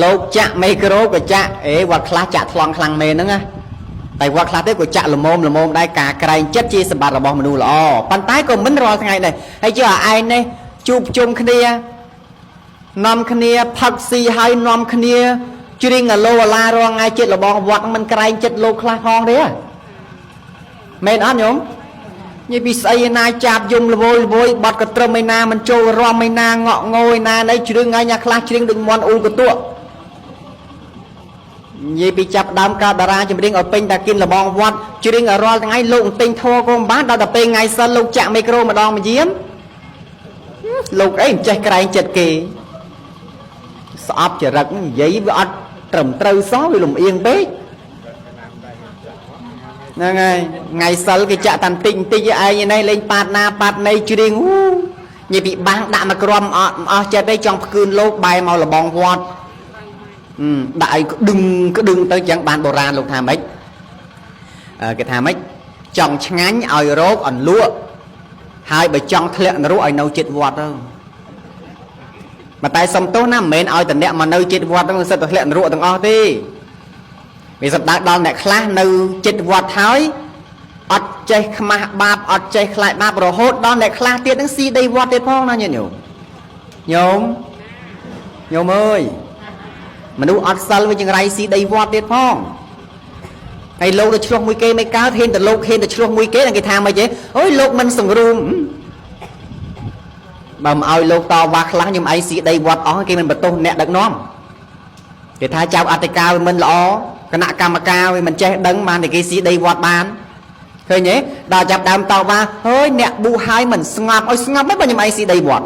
លោកចាក់មីក្រូក៏ចាក់អេវត្តខ្លះចាក់ថ្លង់ខ្លាំងមែនហ្នឹងណាតែវត្តខ្លះទេក៏ចាក់ល្មមល្មមដែរការក្រែងចិត្តជាសម្បត្តិរបស់មនុស្សល្អប៉ុន្តែក៏មិនរាល់ថ្ងៃដែរហើយជឿអាឯងនេះជួបជុំគ្នានាំគ្នាផឹកស៊ីហើយនាំគ្នាច្រៀងអាឡូអាឡារាល់ថ្ងៃចិត្តរបស់វត្តមិនក្រែងចិត្តលោកខ្លះផងទេមែនអត់ញោមនិយាយពីស្អីឯណាចាប់យំល្វើយល្វើយបត់ក៏ត្រឹមឯណាមិនចូលរំឯណាងក់ងយណាណីជ្រឿងថ្ងៃញ៉ាខ្លះច្រៀងដូចមន់អ៊ូលកតក់និយាយពីចាប់ដើមកើតតារាចម្រៀងឲ្យពេញតាគិនលបងវត្តច្រៀងឲ្យរាល់ថ្ងៃលោកទិញធေါ်ក៏មិនបានដល់តែពេលថ្ងៃសិនលោកចាក់មីក្រូម្ដងមួយយាមលោកអីមិនចេះក្រែងចិត្តគេស្អប់ចរិតនិយាយវាអត់ត្រឹមត្រូវសោះវាលំអៀងពេកហ្នឹងហើយថ្ងៃសិលគេចាក់តាន់តិចបន្តិចឯងនេះលេងប៉ាតណាប៉ាតណីច្រៀងអូនិយាយពីបាំងដាក់មកក្រុមអត់អស់ចិត្តទេចង់ផ្គឿនលោកបែរមកលបងវត្តដាក់ឲ្យក្តឹងក្តឹងទៅចឹងបានបុរាណលោកថាម៉េចគេថាម៉េចចង់ឆ្ងាញ់ឲ្យរោគអន្លក់ហើយបើចង់ធ្លាក់នរកឲ្យនៅចិត្តវត្តទៅតែសុំទោសណាមិនមែនឲ្យតអ្នកមកនៅចិត្តវត្តហ្នឹងសិតតែធ្លាក់នរកទាំងអស់ទេវាសម្ដៅដល់អ្នកខ្លះនៅចិត្តវត្តហើយអត់ចេះខ្មាស់បាបអត់ចេះខ្លាចបាបរហូតដល់អ្នកខ្លះទៀតហ្នឹងស៊ីដីវត្តទៀតផងណាញាតិញោមញោមញោមអើយមនុស្សអត់សិលវាចង្រៃស៊ីដីវត្តទៀតផងហើយលោកទៅឆ្លោះមួយគេមិនកើតហ៊ានតែលោកហ៊ានទៅឆ្លោះមួយគេគេថាម៉េចទេអូយលោកមិនសង្រួមបើមិនឲ្យលោកតវ៉ាខ្លះខ្ញុំឯងស៊ីដីវត្តអស់គេមិនបន្ទោសអ្នកដឹកនាំគេថាចៅអធិការវាមិនល្អគណៈកម្មការវាមិនចេះដឹងបានតែគេស៊ីដីវត្តបានឃើញទេដល់ចាប់ដើមតវ៉ាហើយអ្នកប៊ូហើយមិនស្ងប់ឲ្យស្ងប់មិនបើខ្ញុំឯងស៊ីដីវត្ត